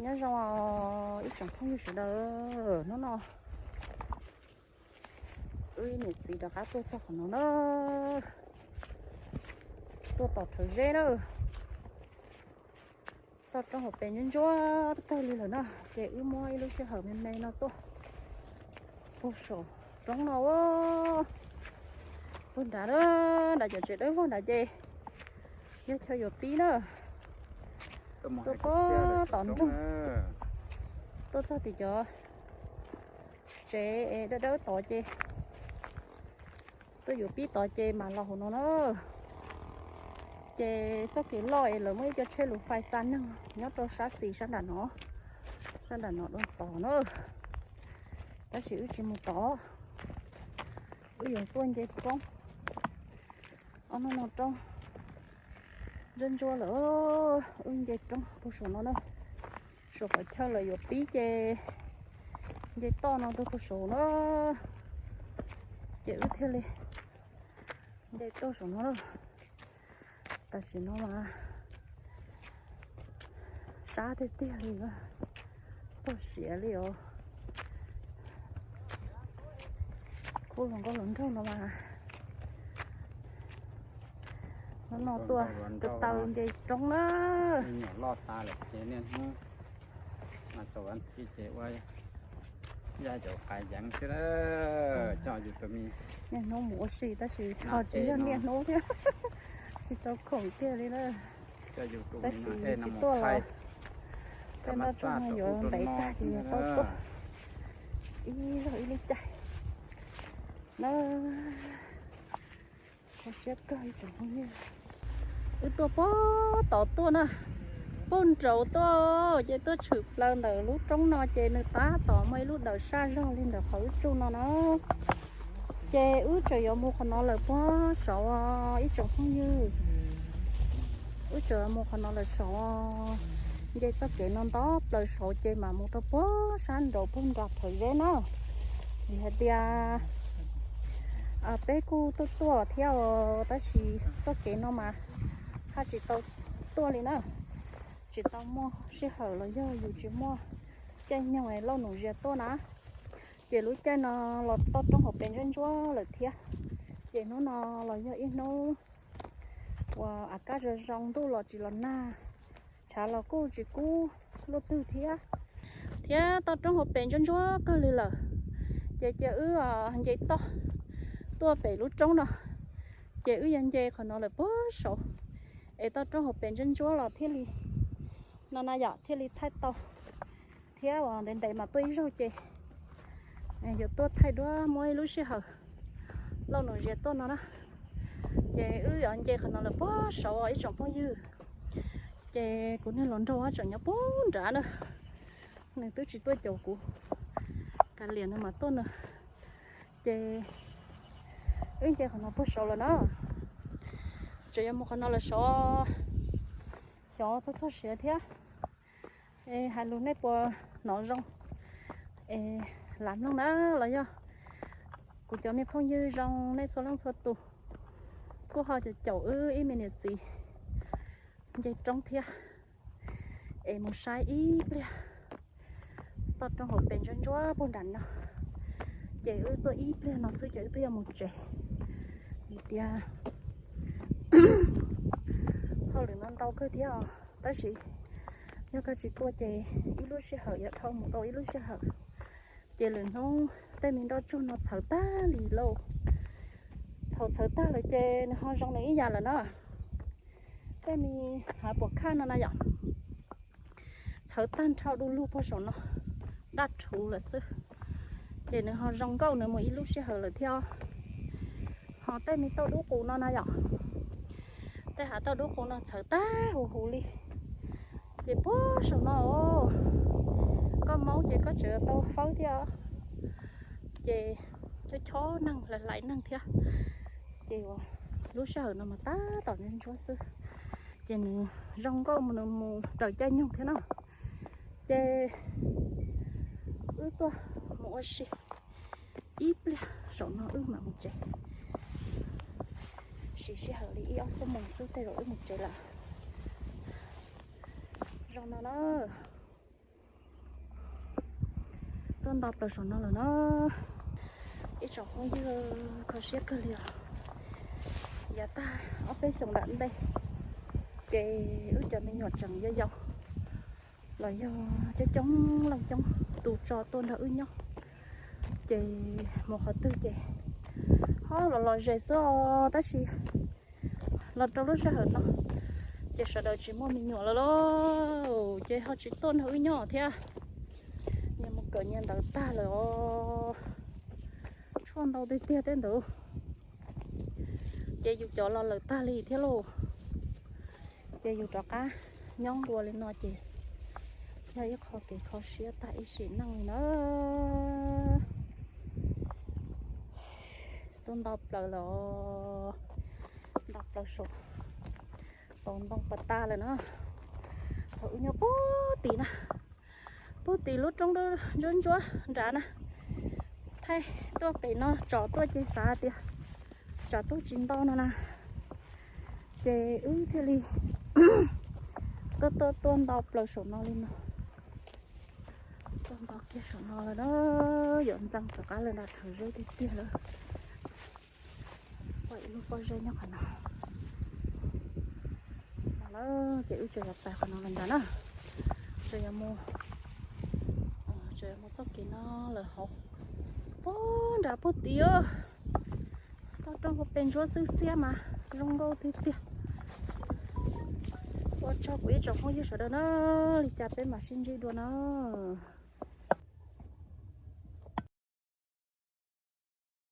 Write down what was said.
Nyob zoo ib tsoom phooj ywg sawv daws, hnub no wb niam txiv rov qab tuaj txog qhov no na, tuaj tom rhawv zeb na. Toj roob hauv pes ntsuab ntsuab tawg li lawm na, ces wb muab ib lub sij hawm me me no tuaj puag saum roob no, puag nrad na, nram cov tsev dawb vog nrad ces yog chaw yuav pib na. Tuaj puag tom nroog, tuaj txog tim cov tsev dawb dawb tod ces tuaj yuav pib tod ces mam los hauv no na. Ces txoj kev loj es lawv muaj ib co tsheb lus fais xa neeg nyob rau sab xis sab nram no, sab nram no dua tod na. Tab sis wb tsis mus tod, wb yuav tuaj nce roob. Ob hnub no roob ntsuab ntsuab lawm, wb nce roob puag saum no na. Saum qhov chaw lawv yuav pib ces nce toj no tuaj puag saum na, ces wb thiaj li nce tuaj saum no na. Tam sim no mas sab tiag tiag li, txog siav li os. Khub hluas nkauj hluas nraug no mas hnub no tuaj taw taw nce roob na. Nyuam loj tas lawm ces niaj hnub mas xaum vas thiv ces ua yaj caum qais yeev xwb na. Coj yus tus me niaj hnub mus ua si tab sis ho tsis yog niaj hnub thiab, tsis tau khoom kiag li na. Tab sis tsis tuaj los tej nroj tsuag no yuav ntev tag ces yuav tau tuaj ib zaug ib lub caij na. Kho siab kawg ib tsoom phooj ywg. Wb tuaj puag tod tuaj na, puag nraud tuaj ces tuaj tshwm plaws ntawm lub roob no ces nws tab tom muaj ib lub dawm saj zog li ntawm qhov wb tsuj no na. Ces wb tseem yuav mus qhov no lawm puag saud ib tsoom phooj ywg. Wb tseem yuav mus qhov no lawm saud, nce txoj kev no nto plaws saud ces mam mus rau puag sab nraud puag nram rhawv zeb na. Vim hais tias peb kuj tuaj tuaj thiab os, tab sis txoj kev no mas haj tsis tau tuaj li na. Tsis tau muaj sij hawm los yog yus tsis muaj caij nyoog lauj nus zias tuaj na. Ces lub caij no los toj roob hauv pes ntsuab ntsuab lawm thiab. Ces hnub no los yog ib hnub uas av kaj zoo zoo, ntuj los tsis los nag, tshav los kuj tsis kub luaj twg thiab. Thiab toj roob hauv pes ntsuab ntsuab kawg li lawm. Ces cia wb nce toj tuaj pem lub roob no, ces wb yuav nce qhov no lawm puag saud, es toj roob hauv pes ntsuab ntsuab los thiaj li no na yom, thiaj li thaij tau. Thiab uas ntev ntev mas tuaj ib zaug ces yuav tuaj thaij duab muab ib lub sij hawm lauj nus zias tuaj no na. Ces wb yuav nce qhov no lawm puag saud ib tsoom phooj ywg. Ces kuv niag hluas nraug tseem nyob puag nrad na, nws twb tsis tuaj caum kuv, kav liam nws mam tuaj na. Ces wb nce qhov no puag saud lawm na, tseem yuav mus qhov no lawm saud, xyov txog txog siav thiab. Es hais lus nej puas hnov zoo es lam mloog na, los yog kuv cov me phooj ywg zoo nej txhua leej txhua tus kuj ho caum caum wb ib me niam txiv nce roob thiab es mus saib ib pliag toj roob hauv pes ntsuab ntsuab puag nram no. Ces wb tuaj ib pliag no xwb ces wb twb yuav mus tsev, vim tias hauj lwm no ntau kawg thiab os. Tab sis yog koj tsis tuaj ces ib lub sij hawm yuav dhau mus dua ib lub sij hawm. Ces lwm hnub tej me nroj tsuag no txhawv tag li lauj. Thaum txhawv tag lawm ces nws ho zoo nws ib yam lawm na. Tej me hav puas khaj no na yom, txhawv tag nrho du lug puag saum no, daj rhuv lawm xwb. Ces nws ho zoo nkauj nws mus ib lub sij hawm lawm thiab. Ho tej me tauj dub qus no na yom, tej hav tauj dub qus no txhawv tag huv huv li. Ces puag saum no, koj maub ces koj tseem tau fawb thiab. Ces chob chob neeg hlais hlais neeg thiab. Ces lub sij hawm no mas tab tom ntsuab ntsuab xwb. Ces nws zoo nkauj mus, nws mus raws caij nyoog thiab na. Ces wb tuaj mus ua si ib pliag saum no wb mam mus tsev. Siv sij hawm li ib ob xuab moos xwb tej zaum wb mus tsev lawm. Zoo no na. Tuaj nto plaws saum no lawm na. Ib tsoom phooj ywg, kho siab kawg li os. Yav tag ob peb xyoos nram ntej ces wb cov me nyuam tseem yau yau los yog coob coob leej coob tus tso tuaj nrog wb nyob, ces mus qhov twg ces ho los los zes xwb os. Tab sis los rau lub sij hawm no ces sawv daws tsis muaj me nyuam lawm lauj, ces ho tsis tuaj nrog wb nyob thiab. Nyias mus kawm nyias ntawv tag lawm os. Tshuaj ntau tiag tiag tej ntawd. Ces yus cov los lawm tag li thiab lauj. Ces yus rov qab nyob dua li no ces yog ib qho kev kho siab tag ib sim neej li na. Tuaj nto plaws lawm os. Nto plaws saum ntoo pas tas lawm na. Thaum wb nyob puag tim na, puag tim lub roob ntsuab ntsuab nrad na, thaij tuaj pem no tsom tuaj ces xav tias tsam tuaj tsis nto no na, ces wb thiaj li tuaj tuaj tuaj nto plaws saum no li no. Tuaj nto kiag saum no lawm na, yuav ntxeev rov qab lawm nram thawv zeb tiag tiag lawm. Pom ib lub pob zeb nyob qhov no. Lawm ces wb tseem yuav pais qhov no lawm ntag na. Tseem yuav mus, tseem yuav mus txoj kev no lawm hauv, puag nrad puag tid. Toj roob puag pem ntsuab xwb xiab mas zoo nkauj tiag tiag. Ua tsaug kuv ib tsoom phooj ywg sawv daws na, li cas peb mam sib ntsib dua na.